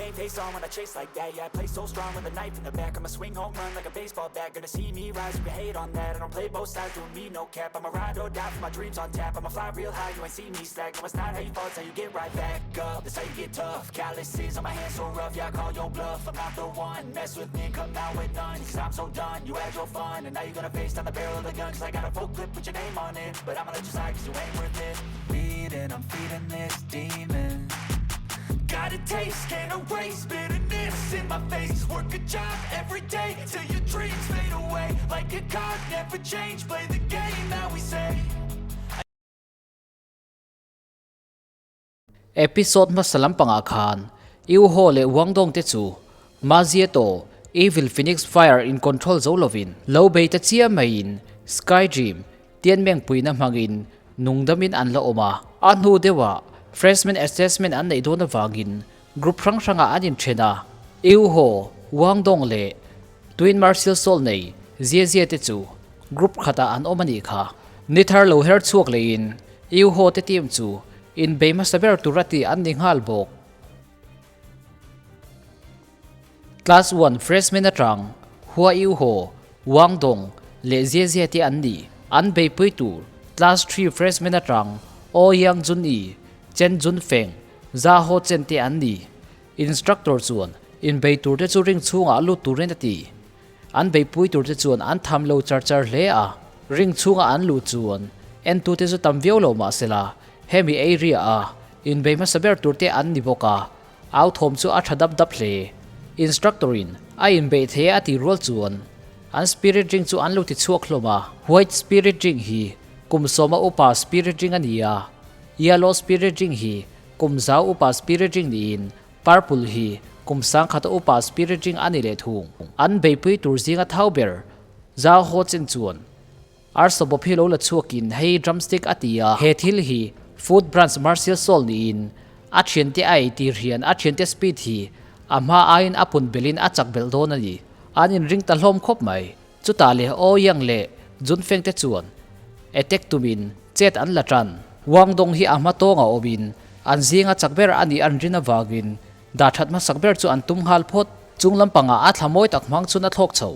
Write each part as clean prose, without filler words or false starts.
Game face on when I chase like that. Yeah, I play so strong with a knife in the back. I'ma swing home run like a baseball bat. Gonna see me rise, you can hate on that. I don't play both sides, doing me no cap. I'ma ride or die for my dreams on tap. I'ma fly real high, you ain't see me slack. No, it's not how you fall, it's how you get right back up. That's how you get tough. Calluses on my hands so rough, yeah, I call your bluff. I'm not the one, mess with me and come out with none. Cause I'm so done, you had your fun. And now you're gonna face down the barrel of the gun. Cause I got a full clip, put your name on it. But I'ma let you slide cause you ain't worth it. Bleeding, I'm feeding this demon. Got a taste, can't erase bitterness in my face. Work a job every day till your dreams fade away. Like a card, never change, play the game that we say. Episode hmasa lampangah khan Yu Ho leh Wang Dong te chu Ma Zieto, Evil Phoenix Fire in control zo lovin lo bei ta chiah maiin Sky Dream Tianmeng puina hmangin nungdamin an la awm a. A hnu deuhah Freshman Assessment an neih dawn avangin group hrang hrangah an inthen a. Yu Ho, Wang Dong leh Twin Martial Soul nei Jie Jie te chu group khatah an awm a nih kha. Ni thar lo her chhuak leiin Yu Ho te team chu inbei hmasa ber tur a tih an ni nghal bawk. Class one freshman atang Hua Yu Ho, Wang Dong leh Jie Jie te an ni. An beipui tur Class three freshman atang O Yang Jun Yi, Chen Jun Feng, Za Ho Chen te an ni. Instructor chuan inbei tur te chu ring chhungah a lut turin a ti. An beipui tur te chuan an tham lo char char hle a, ring chhunga an luh chuan entute chu tam viau lo mahsela hemi area a inbei hmasa ber tur te an ni bawk a, au thawm chu a tha dap dap hle. Instructor in a inbeih thei a tih rual chuan an spirit ring chu an lo ti chhuak hlawm a. White spirit ring hi kum sawma upa spirit ring a ni a, yellow spirit ring hi kum zau upa spirit ring niin Purple hi kum sangkhata upa spirit ring a ni leh thung. An beipui tur zinga thau ber Zhao Ho Chen chuan Arsa bawp hi lo la chhuakin hei drumstick a ti a. He thil hi Food Branch Martial Soul niin a thiante a ei tir hian a thiante speed hi a hma aiin a pun belhin a chak belh dawn a ni. An inring ta hlawm khawp mai. Chutah leh Aw Yang leh Jun Feng te chuan attack tumin chet an la tan. Wang Dong hi a hma tawnga awmin an zinga chak ber a nih an rin avangin dah that hmasak ber chu an tum nghal phawt. Chung lampangah a thla mawi tak hmang chun a thlawk chho.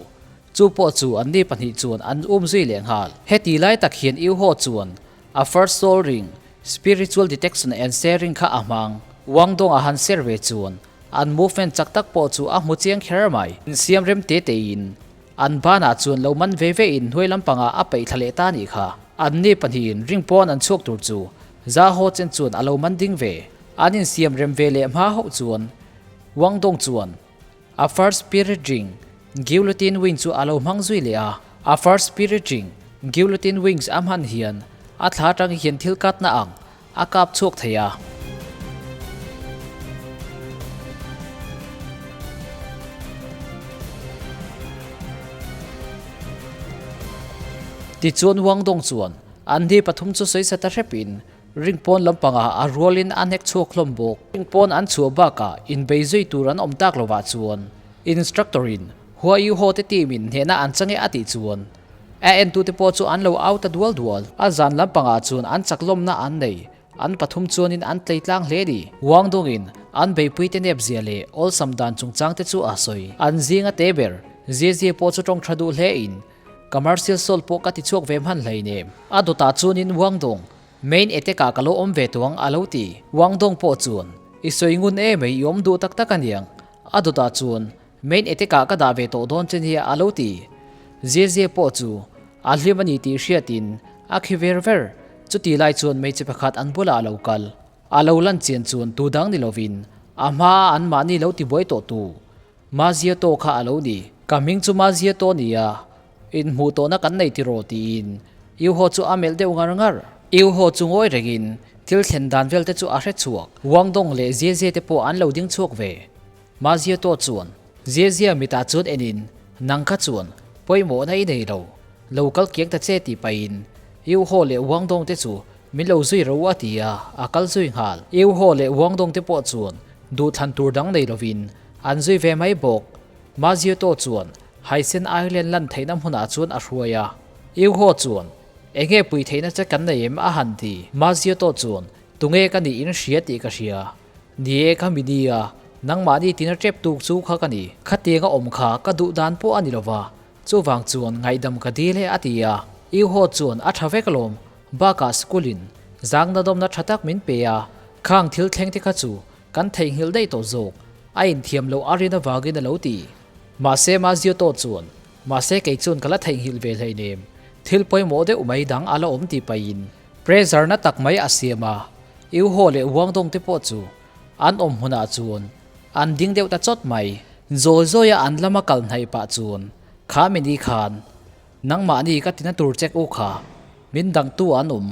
Chu pawh chu an ni pahnih chuan an um zui leh nghal. Heti lai tak hian Yu Ho chuan a first soul ring, spiritual detection and sharing kha a hmang. Wang Dong a han share ve chuan an movement chak tak pawh chu a hmu chiang kher mai. Insiam rem te tein An banah chuan lo man ve ve in hnuai lampangah a peih thla leh ta nih kha. An ni pahnihin ring pawn an chhuak tur chu Za Ho Chen chuan a lo man ding ve. An insiam rem ve leh hma hauh chuan Wang Dong chuan a first spirit ring Guillotine Wing chu a lo hmang zui leh a. A first spirit ring Guillotine Wings a hman hian a thla atang hian thil katna ang a kap chhuak thei a. Tichuan Wang Dong chuan an ni pathum chu sawi sa ta hrepin ring pawn lampangah a rualin a hnek chhuak hlawm bawk. Ring pawn an chhuah bakah inbei zui tur an awm tak lovah chuan instructor in Hua Yu Ho te team in hnehna an chang e a tih chuan A entute pawh chu an lo au ta dual dual. A zan lampangah chuan an chaklawmna an nei. An pathum chuanin an tlei tlang hle ni. Wang dawngin an beipuite nep zia leh awlsam dan chungchangte chu a sawi. An zinga te ber, Zie Zie pawh chu tawng tha duh hle in, Commercial soul pawh ka ti chhuak ve hman hlei nem. A dawtah chuanin Wang Dawng, main attack ah ka lo awm ve tuang a lo ti. Wang Dawng pawh chuan, I sawi ngun e mai i awm duh tak tak aniang. A dawtah chuan, Main attack ah ka dah ve tawh dawn che nia a lo ti. Zia Zia pawh chu a hlim a ni tih hriatin a khi ver ver. Chuti lai chuan hmeichhe pakhat an bulah a lo kal. A lo lan chian chuan tu dang ni lovin a hmaa an mahni lo ti buai tawh tu Ma Zia Taw kha a lo ni. Ka hming chu Ma Zia Taw nia, inhmuh tawhna kan nei tiraw tiin Yu Ho chu a melh deuh ngar ngar. Yu Ho chu ngawi rengin thil thlen dan vel te chu a hre chhuak. Wang Dong leh Zia Zia te pawh an lo ding chhuak ve. Mahzia tawh chuan Ziazia mitah chuan enin, Nang kha chuan pawimawhna i nei lo, lo kal kiang ta che tih pahin Yu Ho leh Wang Dong te chu min lo zui ro a ti a, a kal zui nghal. Yu Ho leh Wang Dong te pawh chuan duhthlan tur dang nei lovin an zui ve mai bawk. Mahzia tawh chuan Haisen Island lan theihna hmunah chuan a hruai a. Yu Ho chuan, Enge pui theihna che kan nei em? a han ti. Mahzia tawh chuan, Tunge ka nih in hria tih ka hria. Ni e ka mi nia, Nangmahni tina tep tuk chu kha ka ni. Khatianga awm kha ka duh dan pawh a ni lova, chuvang chuan ngaihdam ka dil e a ti a. Iuho chuan a tha vek alawm, bakah school in zangna dawmna tha tak min pe a, khang thil thleng te kha chu kan theihnghilh daih tawh zawk, a inthiam loh a rin avangin a lo ti. Mahse Mazioto chuan, Mahse kei chuan ka la theihnghilh ve hleinem, thil pawimawh deuh mai dang a la awm tih pahin pressure na tak mai a siam a, Iuho leh Wangdong te pawh chu An awm hmunah chuan an ding deuh ta chawt mai. Zawi zawia an lama kal hnaih pah chuan, Kha mini khan, nangmahni ka tina tur chek u kha, min dangtu an awm.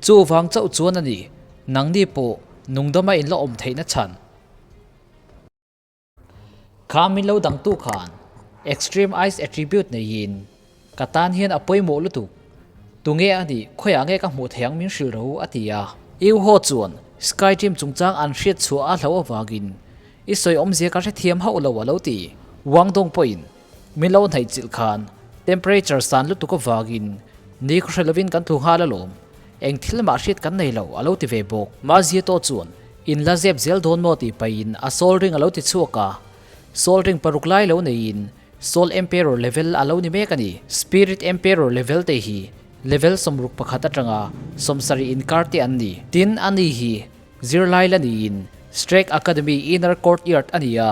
Chuvang chauh chuan a ni, nangni pawh nungdama in la awm theihna chhan. Kha min lo dangtu khan Extreme Ice Attribute neiin ka tan hian a pawimawh lutuk. Tunge a nih, khawiah nge ka hmuh theih ang min hrilh ro a ti a. Iu Ho chuan Sky Team chungchang an hriat chhuah a hlauh avangin i sawi awmzia ka hrethiam hauh lo a lo ti. Wang Dong pawhin min lo hnaih chilh khan temperature san lutuk avangin ni khaw hre lovin kan tlu nghal alawm. Eng thil mah hriat kan nei lo a lo ti ve bawk. Mahzia tawh chuan in la zep zel dawn maw tih pahin a soul ring a lo ti chhuak a. Soul ring paruk lai lo neiin Soul Emperor level a lo ni mek a ni. Spirit Emperor level te hi level 61 atanga 70 inkar te an ni. Tin, ani hi zirlai la niin Strake Academy Inner Courtyard a ni a.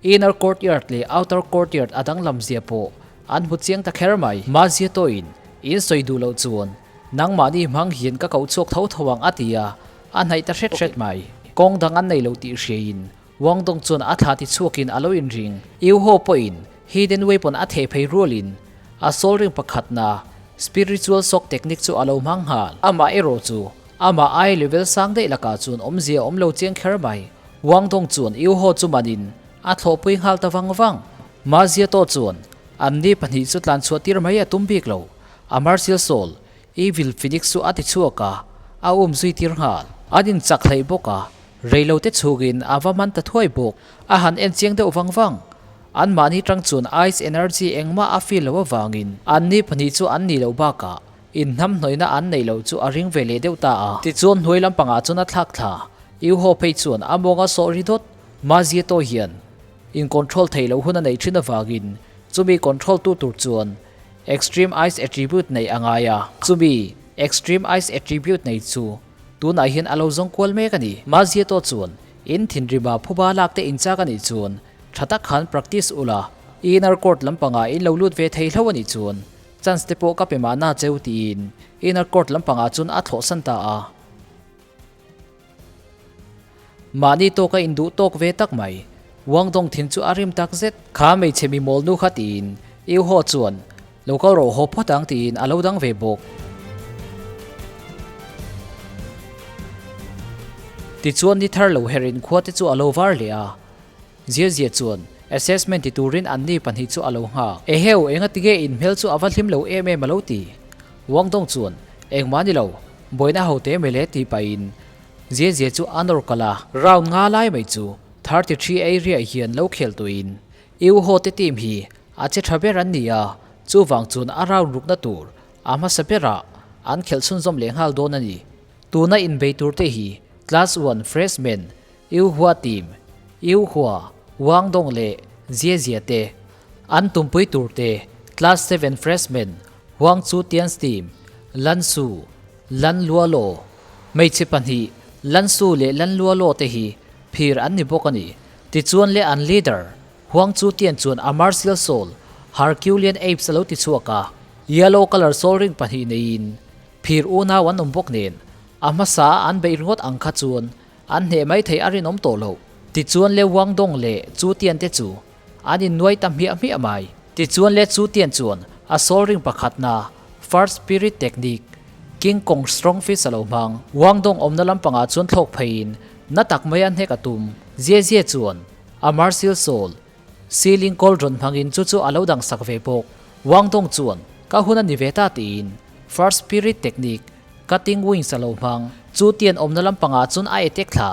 Inner Courtyard leh Outer Courtyard a danglam zia pawh an hmu chiang ta kher mai. Mahzia tawhin in sawi duh loh chuan Nangmahni hmang hian ka koh chhuak tho tho ang a ti a, a hnaih ta hret hret mai. Kawng dang an nei lo tih hriain Wang Dong chuan a thla ti chhuakin a lo inring. Yu Ho pawhin Hidden Weapon a theh phei rualin a soul ring pakhatna Spiritual Shock Technique chu a lo hmang nghal. Amah erawh chu amah ai level sang daih lakah chuan awmzia a awm lo chiang kher mai. Wang Dong chuan Yu Ho chu manin a thlawhpui nghal ta vang vang. Ma Zia tawh chuan anni pahnih chu tlan chhuah tir mai a tum bik lo. A martial soul, Evil Phoenix chu a ti chhuak a, a um zui tir nghal. An inchak hleih bawk a, reilo te chhungin a va man ta thuai bawk. A han en chiang deuh vang vang. Anmahni tang chuan Ice Energy engmah a feel loh avangin anni pahnih chu an nih loh bakah inhnamhnawihna an neih loh chu a ring ve leh deuh ta a. Tichuan hnuai lampangah chuan a thlak thla. Iuho phei chuan a mawnga sawh ri dawt. Mazieto hian in control theih loh hun a neih thin avangin chumi control tu tur chuan Extreme Ice Attribute neih a ngai a, chumi Extreme Ice Attribute nei chu tunah hian a lo zawng kual mek a ni. Mazieto chuan in thinrima phuba lak te inchak a nih chuan tha tak khan practice ula, inner court lampangah in lo lut ve thei hlo a nih chuan chance te pawh ka pe mahna cheu tiin inner court lampangah chuan a thlawhsan ta a. Mahni tawka induh tawk ve tak mai. Wang Dong thin chu a rim tak zet. Kha hmeichhe mi mawl nu kha tiin Yu Ho chuan lo kal rawh haw phawt ang tiin a lo dang ve bawk. Tichuan ni thar lo herin khua te chu a lo var leh a. Zia Zia chuan assessment ti turin anni pahnih chu a lo nghak. Eheu, enga tige inhmel chu a va hlim lo em em a lo ti. Wang Dong chuan, Engmah ni lo, buaina ho te mele tih pahin Zia Zia chu a nawr kal a. Round nga lai mai chu 33 area hian lo khel tuin Yu Ho te team hi a che tha ber an ni a, chuvang chuan a round rukna tur a hmasa berah an khelh chhunzawm leh nghal dawn a ni. Tuna inbei tur te hi Class One Freshman Yu Hua team, Yu Hua, Wang Dong leh Jie Jie te an tumpui tur te Class Seven Freshman Huang Chu Tian's team, Lan Su, Lan Lua Lo, hmeichhe pahnih Lan Su leh Lan Lua Lo te hi phir an ni bawk a ni. Tichuan leh an leader Huang Chu Tian chuan a martial soul Herculean Apes a lo ti chhuak a, yellow colour soul ring pahnih neiin phir unau an awm bawk nen a hmasa a an beih ringawt ang kha chuan an hneh mai theih a rinawm tawh loh. Tichuan le Wang Dong leh Chu Tian te chu an innuai ta hmiah hmiah mai. Tichuan le Chu Tian chuan a soul ring pakhatna First Spirit Technique, King Kong Strong Fist a lo hmang. Wang Dong awmna lampangah chuan thlawk pheiin na tak mai a hnek a tum. Jie Jie chuan a Martial Soul, Ceiling Cauldron hmangin chu chu a lo dang sak ve bawk. Wang Dong chuan ka hun a ni ve ta tiin First Spirit Technique, Cutting Wings a lo hmang. Chu Tian awmna lampangah chuan a etek thla.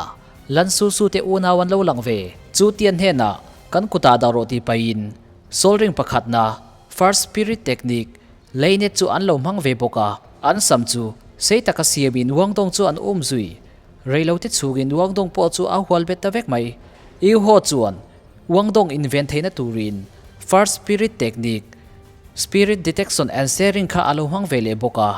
Lan Su Su te unau an lo lang ve. Chu Tian hnenah kan kutah dah rawh tih pahin Soul Ring pakhatna First Spirit Technique lei net chu an lo hmang ve bawk a. An sam chu sei taka siamin Wang Dong chu an um zui. Reilote chhungin Wang Dong pawh chu a hual bet ta vek mai. Yu Ho chuan Wang Dong inven theihna turin First Spirit Technique, Spirit Detection and Sharing kha a lo hmang ve leh bawk a.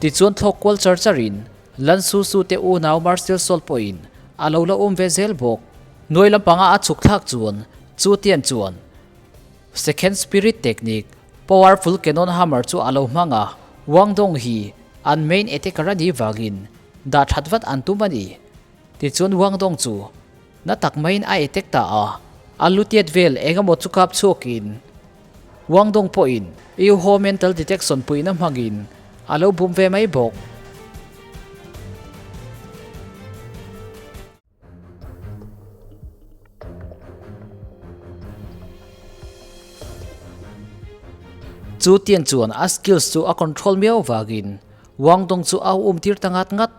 Tichuan thlawk kual char charin Lan Su Su te unau Marcel Sol pawhin a lo la awm ve zel bawk. Nuai lampanga a chhuk thlak chuan chu tian chuan Second Spirit Technique, Powerful Cannon Hammer chu a lo hmang a, Wang Dong hi an main attacker a nih vangin dah that vat an tum a ni. Tichuan Wang Dong chu na tak maiin a attack ta a, a lu tiat vel eng emaw chu kap chhuakin Wang Dong pawhin Yu Ho mental detection puihna hmangin a lo bum ve mai bawk. Chu tian chuan a skills chu a control miau vangin Wang Dong chu a um tir ta ngat ngat.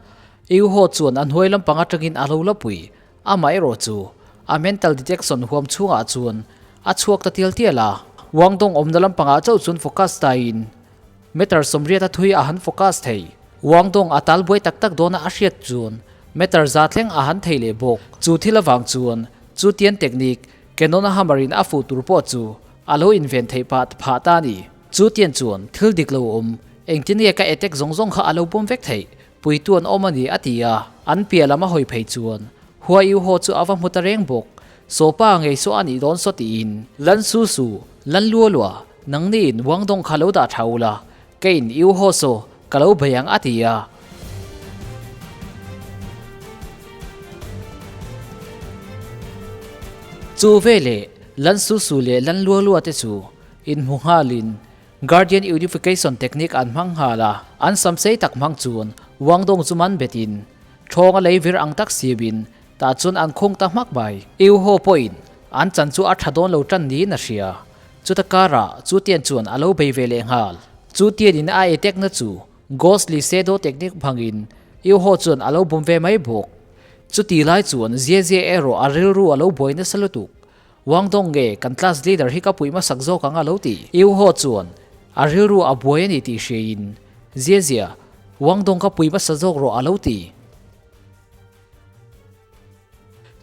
Yu Ho chuan a hnuai lampang atangin a lo la pui. Amaherawh chu a mental detection huam chhungah chuan a chhuak ta tial tial a. Wang Dong awmna lampangah chauh chuan focus tain Meter 80 a thui a han focus thei. Wang Dong a tal buai tak tak dawna a hriat chuan meter 100 thleng a han thei leh bawk. Chu thil avang chuan chu tian technique Canon a hammer in a fuh tur pawh chu a lo inven theih pah phah ta a ni. Chu tian chuan thil dik lo awm engtin nge ka attack zawng zawng kha a lo bawm vek theih puitu an awm a ni a ti a. An piah lam a hawi phei chuan Hua Yu Ho chu a va hmu ta reng bawk. Sawpa ngei saw a nih dawn saw tiin Lan Su Su, Lan Lua Lua, Nangniin Wang Dong kha lo dah tha ula, keiin Yu Ho saw ka lo bei ang a ti a. Chu veleh Lan Su Su leh Lan Lua Lua te chu inhmu nghalin Guardian Unification Technique an hmang nghal a, an sam sei tak hmang chuan Wang Dong chu man betin Thawng a lei vir ang tak simin tah chuan an khung ta hmak mai. Yu Ho pawhin an chan chu a tha dawn lo tan niin a hria. Chuta karah chu tian chuan a lo bei ve leh nghal. Chu tianin a attack na chu Ghostly Shadow Technique hmangin Yu Ho chuan a lo bum ve mai bawk. Chuti lai chuan Jie Jie erawh a rilru a lo buai nasa lutuk. Wang Dong nge kan class leader hi ka puih hmasak zawk ang a lo ti. Yu Ho chuan a rilru a buai a ni tih hriain Zia Zia, Wang Dong ka puih hmasa zawk rawh a lo ti.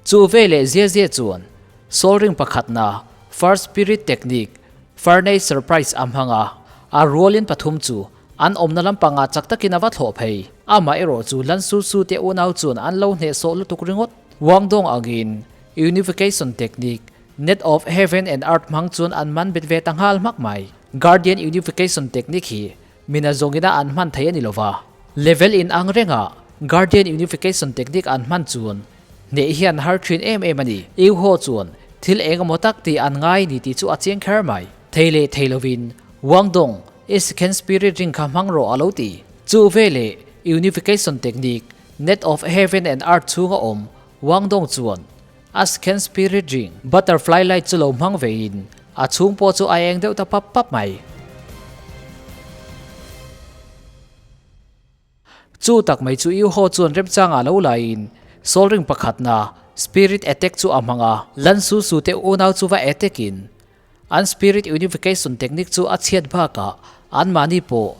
Chu veleh Zia Zia chuan Soul Ring pakhatna First Spirit Technique Furnace Surprise a hmang a, a rualin pathum chu an awmna lampangah chak takin a va thlawh phei. Amah erawh chu Lan Su Su te unau chuan an lo hnehsawh lutuk ringawt. Wang Dong angin Unification Technique, Net of Heaven and Earth hmang chuan an man bet ve ta nghal hmak mai. Guardian Unification Technique hi mina zawngina an hman thei a ni lova. Level in ang rengah Guardian Unification Technique an hman chuan hneh hian har thin em em a ni. Eu ho chuan thil eng emaw tak tih an ngai ni tih chu a chiang kher mai. Thei leh thei lovin Wang Dong i Second Spirit Ring kha hmang rawh a lo ti. Chu veleh Unification Technique, Net of Heaven and Earth chhunga awm Wang Dong chuan a Second Spirit Ring, Butterfly Light chu lo hmang vein a chhung pawh chu a eng deuh ta pap pap mai. Chu tak mai chu Yu Ho chuan remchangah lo laiin Soul Ring pakhatna Spirit Attack chu a hmang a, Lan Su Su te unau chu va attack in An spirit unification technique chu a chhiat bakah anmahni pawh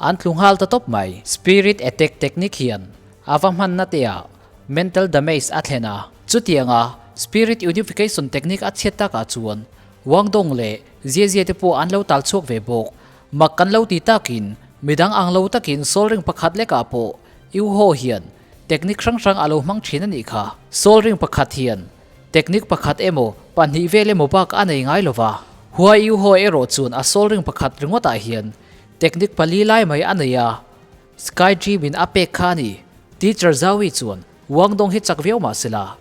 an tlu nghal ta tawp mai. Spirit attack technique hian a va hmanna te ah mental damage a thlen a. Chutianga spirit unification technique a chhiat takah chuan Wang Dong leh Jie Jie te pawh an lo tal chhuak ve bawk. Mak kan lo ti takin midang ang lo takin soul ring pakhat lekah pawh Yu Ho hian technique hrang hrang a lo hmang thin a nih kha. Soul ring pakhat hian Technique pakhat emaw, pahnih vel emaw bak a nei ngai lo va. Hua Yu Ho erawh chuan a soul ring pakhat ringawtah hian technique pali lai mai a nei a, Sky Dream in a pek kha a ni. Teacher Zhao Yi chuan Wang Dong hi chak viau mah sela,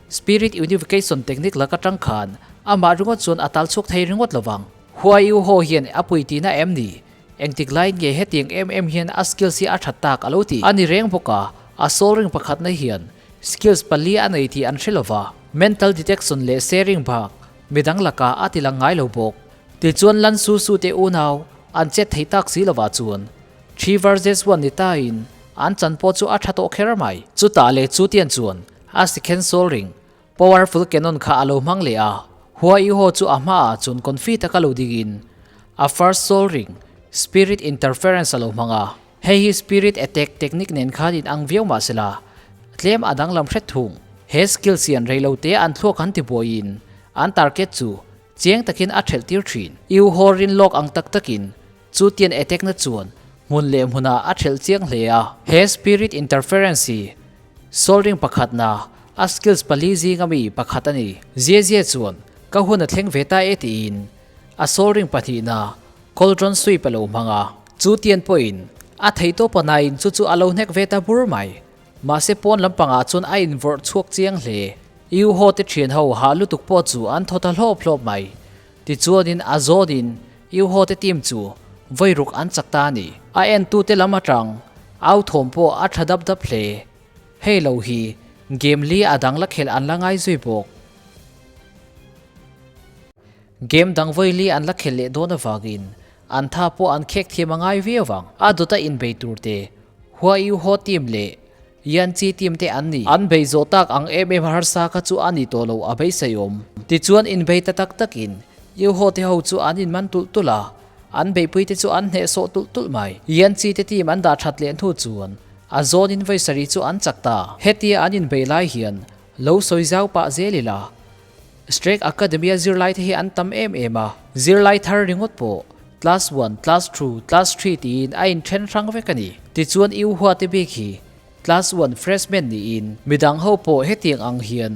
Spirit Unification technique lak atang khan amah ringawt chuan a tal chhuak thei ringawt lo vang. Hua Yu Ho hian a pui tihna em ni? Engtik laiin nge hetiang em em hian a skills hi a that tak a lo ti? A ni reng bawk a, a soul ring pakhatna hian Skills pali a nei tih an hre lova, mental detection leh sharing bak midang lakah a ti lang ngai lo bawk. Tichuan Lan Su Su te unau an chet thei tak si lovah chuan Three versus one ni tain an chan pawh chu a tha tawh kher mai. Chutah leh chu tian chuan a sikhen soul ring powerful cannon kha a lo hmang leh a, Hua Yu Ho chu a hmaah chuan confi taka lo dingin a first soul ring spirit interference a lo hmang a. Hei hi spirit attack technique nen khan in ang viau mah sela, tlem a danglam hret thung. He skills hian reilote an thluak an tibuaiin an target chu chiang takin a thelh tir thin. Iu haw rin lawk ang tak takin chu tian attack na chuan hmun leh hmunah a thelh chiang hle a. He spirit interference hi Soul ring pakhatna a skills pali zinga mi pakhat a ni. Zia zia chuan ka hun a thleng ve ta e tiin a soul ring pahnihna Cauldron sweep a lo hmang a. Chu tian pawhin a thei tawp a nain chu chu a lo hnek ve ta bur mai. Mahse pawn lampangah chuan a invawrh chhuak chiang hle. Iu haw te thian ho hah lutuk pawh chu an thaw ta hlawp hlawp mai. Tichuanin a zawnin Iu haw te team chu vawi ruk an chak ta a ni. A entute lam atang au thawm pawh a tha dap dap hle. Hei lo hi game li a dang la khelh an la ngai zui bawk. Game dang vawi li an la khelh leh dawn avangin an tha pawh an khek thiam a ngai viau vang. A dawta inbei tur te Hua Yu Ho team leh Yan Chi team te an ni. An bei zawh tak ang em em harsa kha chu a ni tawh lo a beiseiawm. Tichuan inbei ta tak takin Yu Ho te ho chu an inman tulh tulh a, an beihpui te chu an hnehsawh tulh tulh mai. Yan Chi te team an dah that leh hnu chuan a zawnin vawi sarih chu an chak ta. Hetia an inbei lai hian lo sawi zau pah zel ila. Strake Academy-a zirlaite hi an tam em em a, zirlai thar ringawt pawh Class one, Class two, Class three tiin a inthen hrang vek a ni. Tichuan U Huate bik hi Class one freshman niin midang ho pawh hetiang ang hian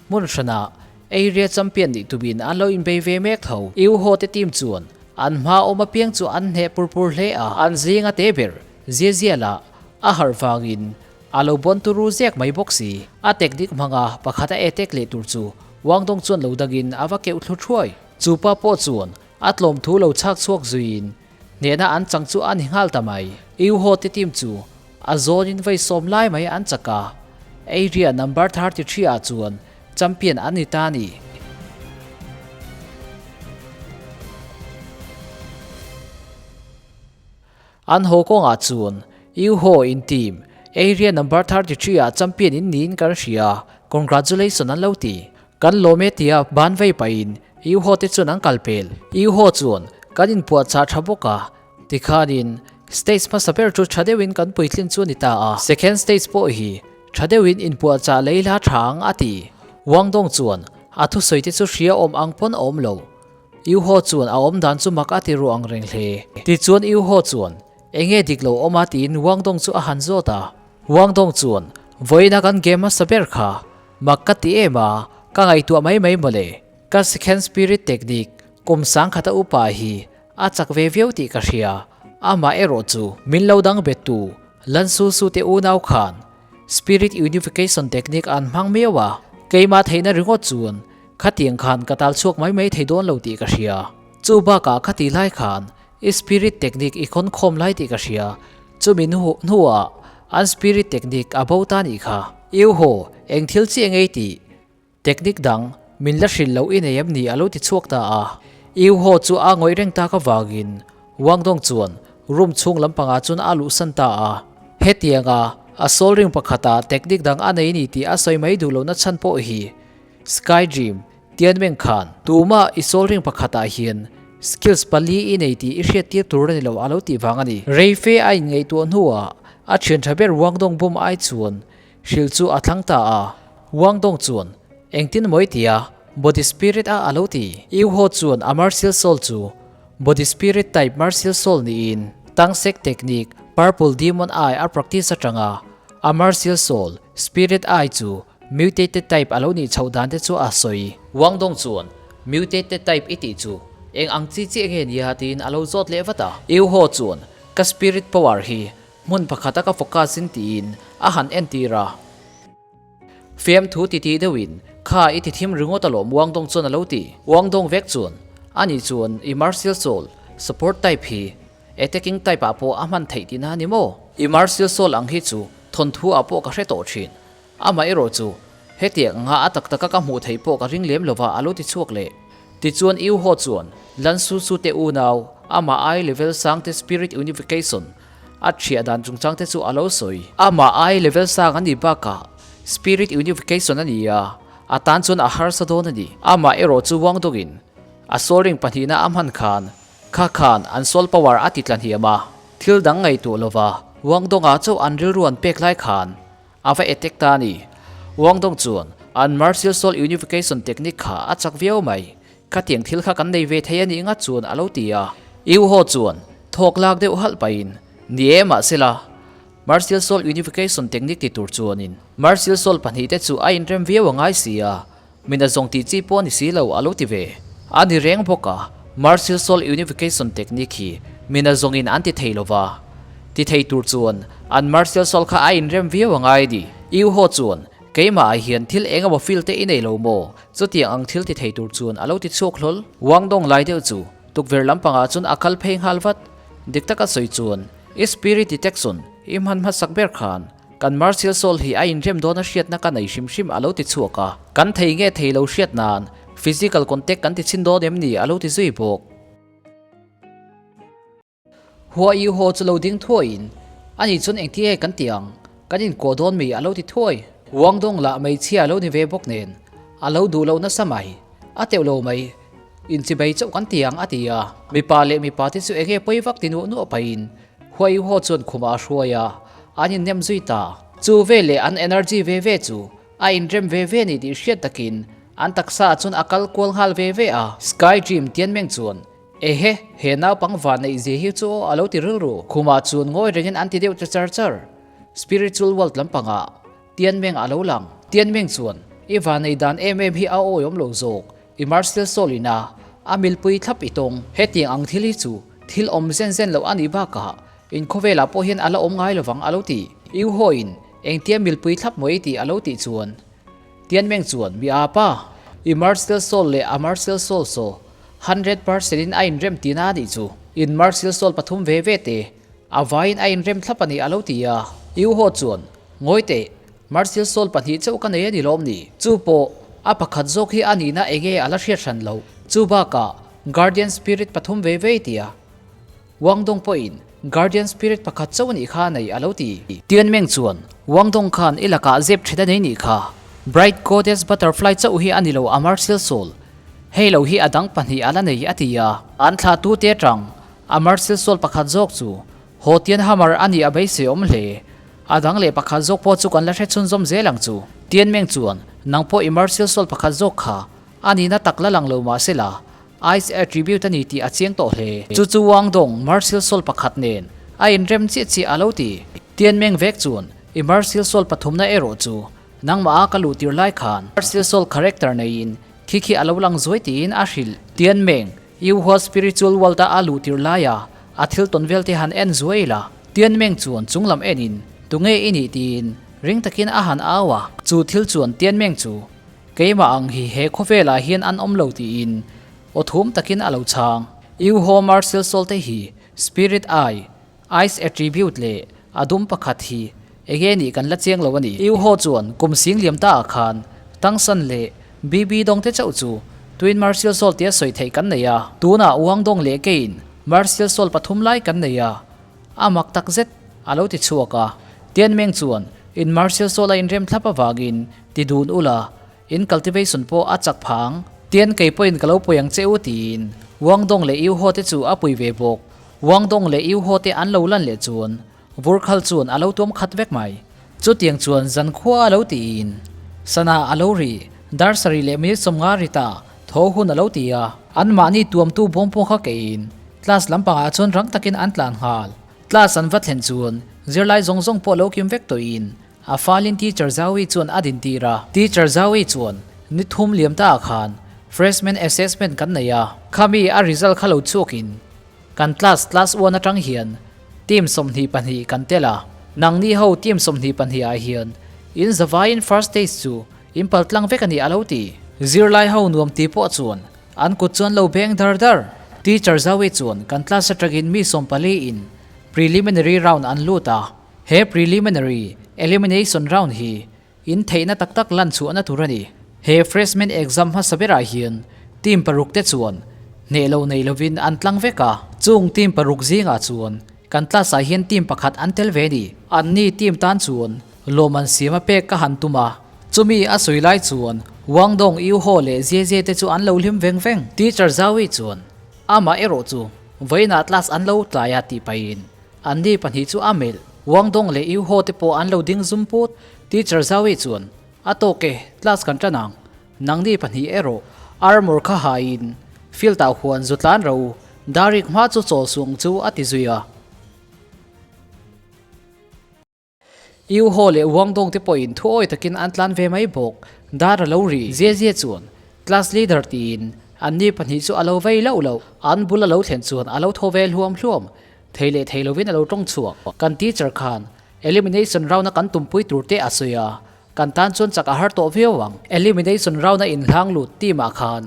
hmun hranah area champion nih tumin an lo inbei ve mek tho. U Huate team chuan an hma awm apiang chu an hneh pur pur hle a, an zinga te ber zia zia lah a harh vangin A lo bawn turu zek mai bawk si. A technique hmanga pakhat a attack leh tur chu Wang Dong chuan lo dangin a va keuh thlu thuai. Chu pa pawh chuan a tlawm thu lo chhak chhuak zuiin hnehna an chang chu a ni nghal ta mai. Iu Ho te team chu a zawnin vei sawm lai mai an chak a, area number 33 ah chuan champion an ni ta a ni. An haw kawngah chuan U Ho in team area number 33 ah champion in niin kan hria, congratulation an lo ti. Kan lawm e tia ban vei pahin U Ho te chuan an kal pel. U Ho chuan kan inpuahchah tha bawk a, tikhanin stage hmasa ber chu tha deuhin kan puitlin chu a ni ta a, second stage pawh hi tha deuhin inpuahchah lei la tha ang a ti. Wang Dong chuan a thusawi te chu hria awm ang pawn a awm lo. U Ho chuan a awm dan chu mak a ti ruh ang reng hle. Tichuan U Ho chuan, Enge dik lo awm a? tiin Wang Dong chu a han zawt a. Wang Dong chuan, Vawiina kan game hmasa ber kha, mak ka ti em a, ka ngaihtuah mai mai mawle. Ka second spirit technique kum sangkhata upa hi a chak ve viau tih ka hria, amah erawh chu min lo dang bettu Lan Su Su te unau khan Spirit Unification technique an hmang miau a, keimah theihna ringawt chuan khatiang khan ka tal chhuak mai mai thei dawn lo tih ka hria. Chu bakah khati lai khan i spirit technique i khawn khawm lai tih ka hria, chumi hnuah an spirit technique a bo ta nih kha. Iu haw, eng thil chiah ngei tih Technique dang min la hrilh loh i nei em ni a lo ti chhuak ta a. Iu Ho chu a ngawih reng tak avangin Wang Dong chuan room chhung lampangah chuan a luhsan ta a. Hetianga a soul ring pakhata technique dang a nei ni tih a sawi mai duh lohna chhan pawh hi Sky Dream Tianmeng khan tumah i soul ring pakhatah hian skills pali i nei tih i hriattir tur a ni lo a lo tih vang a ni. Reife a inngaihtuah hnuah a thian tha ber Wang Dong bum ai chuan Hrilh chu a thlang ta a, Wang Dong chuan, Engtin maw i ti a, Body Spirit a a lo ti. Yu Ho chuan a Martial Soul chu Body Spirit type Martial Soul niin Tang Sek Technique Purple Demon Eye a practice atanga a Martial Soul Spirit Eye chu Mutated type a lo nih chhoh dan te chu a sawi. Wang Dong chuan, Mutated type i tih chu eng ang chi chiah nge nia tiin a lo zawt leh vat a. Yu Ho chuan, Ka Spirit Power hi Hmun pakhata ka focus in tiin a han entir a. Fiamthu titi deuhin, Kha i ti thim ringawt alawm Wang Dong chuan a lo ti. Wang Dong vek chuan, Ani chuan i martial soul support type hi attacking type ah pawh a hman theih tihna a ni maw? I martial soul ang hi chu thawnthu ah pawh ka hre tawh thin. Amah erawh chu hetiang anga a tak taka ka hmuh theih pawh ka ring lem lova a lo ti chhuak leh. Tichuan Yu Ho chuan Lan Su Su te unau amah ai level sang te spirit unification A thiah dan chungchang te chu a lo sawi. Amah ai level sang a nih bakah Spirit Unification a ni a, a tan chuan a harsa dawn a ni. Amah erawh chu Wang Dongin a soul ring pahnihna a hman khan kha khan an soul power a ti tla hniam a, thil dang ngaihtuah lova. Wang Dong-a chauh an rilru an pek lai khan a va attack ta a ni. Wang Dong chuan an martial soul unification technique kha a chak viau mai. Khatiang thil kha kan nei ve thei a nih ngat chuan a lo ti a. Yu Ho chuan thawk lak deuh halh pahin, Ni e mahsela, martial soul unification technique ti tur chuanin martial soul pahnihte chu a inrem viau a ngai si a, Min a zawng tih chi pawh a ni si lo a lo ti ve. A ni reng bawk a, Martial Soul Unification Technique hi min a zawngin an ti thei lo va. Ti thei tur chuan an Martial Soul kha a inrem viau a ngai ni. Yu Ho chuan, Keimah ah hian thil eng emaw feel te i nei lo maw? Chutiang ang thil ti thei tur chuan a lo ti chhuak hlawl. Wang Dong lai deuh chu tukverh lampangah chuan a kal phei nghal vat. Dik taka sawi chuan i spirit detection i hman hmasak ber khan Kan Martial Soul hi a inrem dawn a hriatna ka nei hrim hrim a lo ti chhuak a, kan thei nge thei lo hriat nan physical contact kan ti chhin dawn em ni a lo ti zui bawk. Hua i haw chu lo ding thuaiin ani chuan engti nge kan ti ang, kan inkuah dawn mi a lo ti thuai. Wang Dong lah hmeichhia a lo ni ve bawk nen a lo duh lo nasa mai, a teuh lo mai, inchibei chauh kan ti ang a ti a, mipa leh mipa te chu enge pawi vak ti nuah nuah pahin Hua i haw chuan khumah a hruai a, an innem zui ta. Chu ve leh an energy ve ve chu a inrem ve ve ni tih hriat takin an taksa ah chuan a kal kual nghal ve ve a. Sky Dream Tianmeng chuan, Ehe, he naupang van neih zia hi chu aw a lo ti rilru. Khumah chuan ngawi rengin an ti deuh ta char char. Spiritual world lampangah Tianmeng a lo lang. Tianmeng chuan, I van neih dan em em hi a awihawm lo zawk. I Marcel Soul ina a milpui thlap i tawng. Hetiang ang thil hi chu thil awm zen zen loh a nih bakah in khawvelah pawh hian a la awm ngai lovang a lo ti. Iu hawiin engtia milpui thlap maw i tih a lo tih chuan Tianmeng chuan mi a pa. I Marcel Soul leh a Marcel Soul saw 100% in a inrem tihna a nih chu. In Marcel Soul pathum ve ve te a vaiin a inrem thlap a ni a lo ti a. Iu haw chuan ngawi teh Martial Soul pahnih chauh ka nei a ni lawm ni? Chu pawh a pakhat zawk hi a nihna enge a la hriat hran loh. Chu bakah Guardian Spirit pathum ve ve tia Wang Dong pawhin Guardian Spirit pakhat chauh a nih kha a nei a lo ti. Tianmeng chuan Wang Dong khan i lakah zep then a nei nih kha. Bright Goddess Butterfly chauh hi a ni lo a Martial Soul. Hei lo hi a dang pahnih a la nei a ti a. An thlah tu te atang a Martial Soul pakhat zawk chu Haw Tian Hammer a nih a beisei awm hle. A dang leh pakhat zawk pawh chu kan la hre chhunzawm zel ang chu. Tianmeng chuan, Nang pawh i Martial Soul pakhat zawk kha a nihna tak la lang lo mah sela, Ice Attribute a ni tih a chiang tawh hle. Chu chu Wang Dong Martial Soul pakhat nen a inrem chiah chiah a lo ti. Tianmeng vek chuan, I Martial Soul pathumna erawh chu nangmah a ka luh tir lai khan Martial Soul character neiin khi khi a lo lang zuai tiin a hrilh. Tianmeng, Yu Hua Spiritual World a a luh tir laia a thil tawn vel te han en zuai la. Tianmeng chuan chung lam enin, Tunge i nih? tiin ring takin a han au a. Chu thil chuan Tianmeng chu, Keimah ang hi he khawvelah hian an awm lo tiin aw thum takin a lo chhang. Yu Hua Martial Soul te hi Spirit Eye, Ice Attribute leh a dum pakhat hi enge nih kan la chiang lo a ni. Yu Ho chuan kum sing liam ta ah khan Tang San leh BB Dong te chauh chu Twin Martial Soul tia sawi theih kan nei a. Tunah Wang Dong leh keiin Martial Soul pathum lai kan nei a, a mak tak zet a lo ti chhuak a. Tianmeng chuan in Martial Soul a inrem thlap avangin ti dun ula In cultivation pawh a chak phang. Tian kei pawhin ka lo pui ang che u tiin Wang Dong leh Yu Ho te chu a pui ve bawk. Wang Dong leh Yu Ho te an lo lan leh chuan Vurkhal chuan a lo tuam khat vek mai. Chutiang chuan zankhua a lo tiin sana a lo ri dar sarih leh minute 50 ri ta tho hun a lo ti a. Anmahni tuamtu bawm pawh kha keiin class lampangah chuan rang takin an tlan nghal. Class an va thlen chuan zirlai zawng zawng pawh lo kim vek tawhin A falin Teacher Zaui chuan a dintir a. Teacher Zaui chuan, Ni thum liam ta ah khan Freshman Assessment kan nei a. Khami a result kha lo chhuakin kan class, class one atang hian team 22 kan tel a. Nangni ho team 22 ah hian in zavaiin first stage chu in pal tlang vek a ni a lo ti. Zirlai ho nuam ti pawh chuan an kut chuan lo beng dar dar. Teacher Zaui chuan kan class atangin mi 14 in preliminary round an lut a. He preliminary elimination round hi in theihna tak tak lan chhuahna tur a ni. He freshman exam hmasa berah hian team paruk te chuan hneh lo nei lovin an tlang vek a. Chung team paruk zingah chuan kan class ah hian team pakhat an tel ve ni. Anni team tan chuan lawm an siam a pek ka han tum a. Chumi a sawi lai chuan Wang Dong, Yu Ho leh Jie Jie te chu an lo hlim veng veng. Teacher Zaui chuan amah erawh chu vawiinah class an lo tlai a tih pahin Anni pahnih chu a melh. Wang Dong leh Yu Ho te pawh an lo ding zum put. Teacher Zawi chuan, A tawk e, class kan tan ang. Nangni pahnih erawh armour kha haiin field ah huan zu tlan ro, Darik hma chu chawl suang chu a ti zui a. Yu Ho leh Wang Dong te pawhin thu awi takin an tlan ve mai bawk. Dar a lo ri zia zia chuan class leader tiin anni pahnih chu a lo vei loh loh. An bul a lo thlen chuan a lo thaw ve hluam hluam. Thei leh thei lovin a lo tawng chhuak. Kan teacher khan elimination round a kan tumpui tur te a sawi a, kan tan chuan chak a har tawh viau ang. Elimination round a inhlang lut team ah khan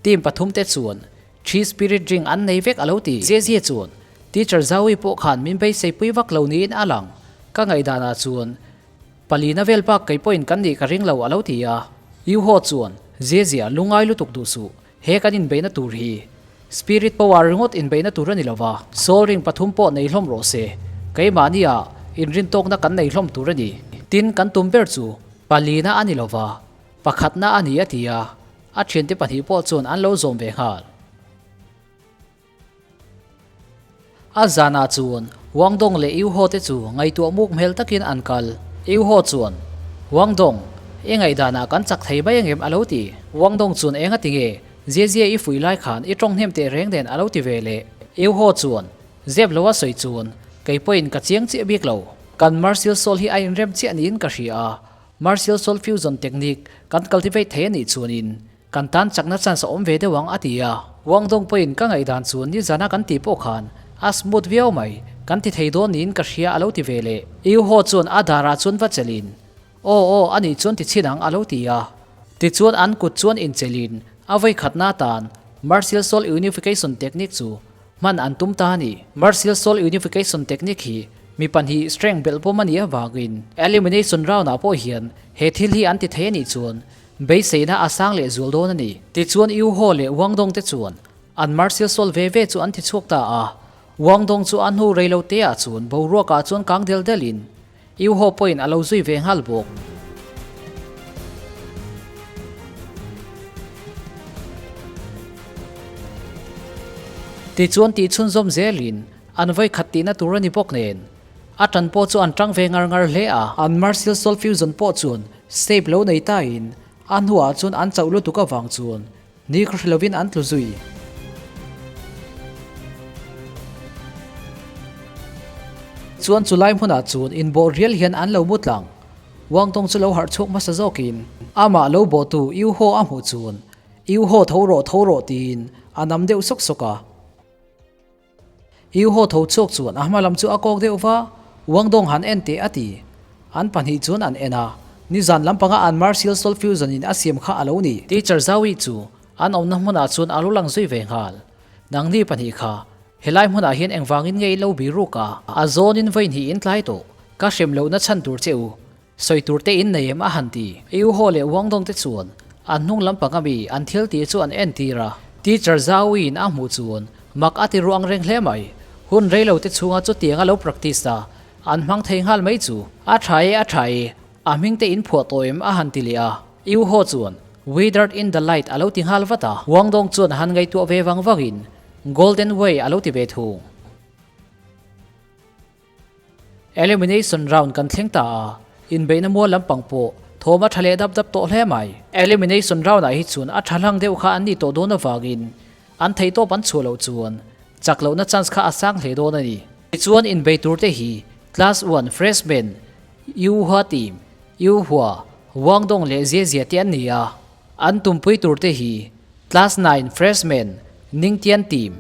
team pathum te chuan Three spirit drink an nei vek a lo ti. Zia zia chuan teacher Zaui pawh khan min beisei pui vak lo niin a lang. Ka ngaihdanah chuan palina vel bak kei pawhin kan nih ka ring lo a lo ti a. Yu Ho chuan Zia zia lungai lutuk duh suh. He kan inbeihna tur hi Spirit power ringawt inbeihna tur a ni lo va, Soul ring pathum pawh nei hlawm rawh se. Keimahnia inrintawkna kan nei hlawm tur a ni. Tin, kan tum ber chu palina a ni lo va, pakhatna a ni a ti a, a thiante pahnih pawh chuan an lo zawm ve nghal. A zanah chuan Wang Dong leh Yu Ho te chu ngaihtuah muk hmel takin an kal. Yu Ho chuan, Wang Dong, i ngaihdanah kan chak thei mai angem a lo ti. Wang Dong chuan eng a ti nge? Zia zia i fui lai khan i tawng hnem teh reng nen a lo ti ve leh. Yu Ho chuan, Zep lo a sawi chuan, kei pawhin ka chiang chiah bik lo. Kan martial soul hi a inrem chiah niin ka hria a, martial soul fusion technique kan cultivate thei a nih chuanin Kan tan chakna chance a awm ve deuh ang a ti a. Wang Dong pawhin ka ngaihdan chu nizana kan tih pawh khan a smooth viau mai, kan ti thei dawn niin ka hria a lo ti ve leh. Yu Ho chuan a darah chuan va chelhin, Aw aw a nih chuan ti chhin ang a lo ti a. Tichuan an kut chuan inchelhin a vawikhatna atan Martial Soul Unification Technique chu hman an tum ta a ni. Martial Soul Unification Technique hi mi pahnih strength belh pawm a nih avangin Elimination Round ah pawh hian he thil hi an ti thei a nih chuan Beiseina a sang leh zual dawn a ni. Tichuan Yu Ho leh Wang Dong te chuan an martial soul ve ve chu an ti chhuak ta a. Wang Dong chu a hnu rei lo te ah chuan boruak ah chuan kang del del in Yu Ho pawhin a lo zui ve nghal bawk. Tichuan tih chhunzawm zel in an vawikhat tihna tur a ni bawk nen a tan pawh chu an tang ve ngar ngar hle a. An martial soul fusion pawh chuan Step lo nei tain a hnuah chuan an chauh lutuk avang chuan ni khaw hre lovin an tlu zui. Chuan chulai hmunah chuan inbawh rial hian an lo mu tlang. Wang Dong chu lo harh chhuak hmasa zawkin amah lo bawhtu Yu Ho a hmuh chuan Yu Ho tho rawh tho rawh tiin a nam deuh sawk sawk a. Yu Ho tho chhuak chuan a hma lam chu a kawk deuh va, Wang Dong han en teh a ti. An pahnih chuan an en a, nizan lampanga an Martial Soul Fusion in a siam kha a lo ni. Teacher Zawi chu an awmna hmunah chuan a lo lang zui ve nghal. Nangni pahnih kha, helai hmunah hian engvangin nge i lo bi ruk a? A zawnin vawi hnih in tlai tawh, ka hrem lohna chhan tur che u. Sawi tur te in nei em a han ti. Yu Ho leh Wang Dong te chuan an hnung lampang ami an thil tih chu an entir a. Teacher Zhao in a hmuh chuan mak a ti ruang reng hle mai. Hun rei lo te chhunga chutiang a lo practice a, an hmang thei nghal mai chu. A tha e a tha e, a hming te in phuah tawh em a han ti leh a. Yu Ho chuan Withered in the light a lo ti nghal vat a. Wang Dong chuan han ngaihtuah ve vang vangin Golden Way a lo ti ve thung. Elimination round kan thleng ta a, inbeihna mual lampang pawh thawm a tha leh dap dap tawh hle mai. Elimination round ah hi chuan a tha hlang deuh kha an nih tawh dawn avangin an theihtawp an chhuah loh chuan chak lohna chance kha a sang hle dawn a ni. Tichuan inbei tur te hi Class one Freshman, Yu Hua Team, Yu Hua, Wang Dong leh Zia Zia te an ni a, an tumpui tur te hi Class nine Freshman, Ning Tian Team.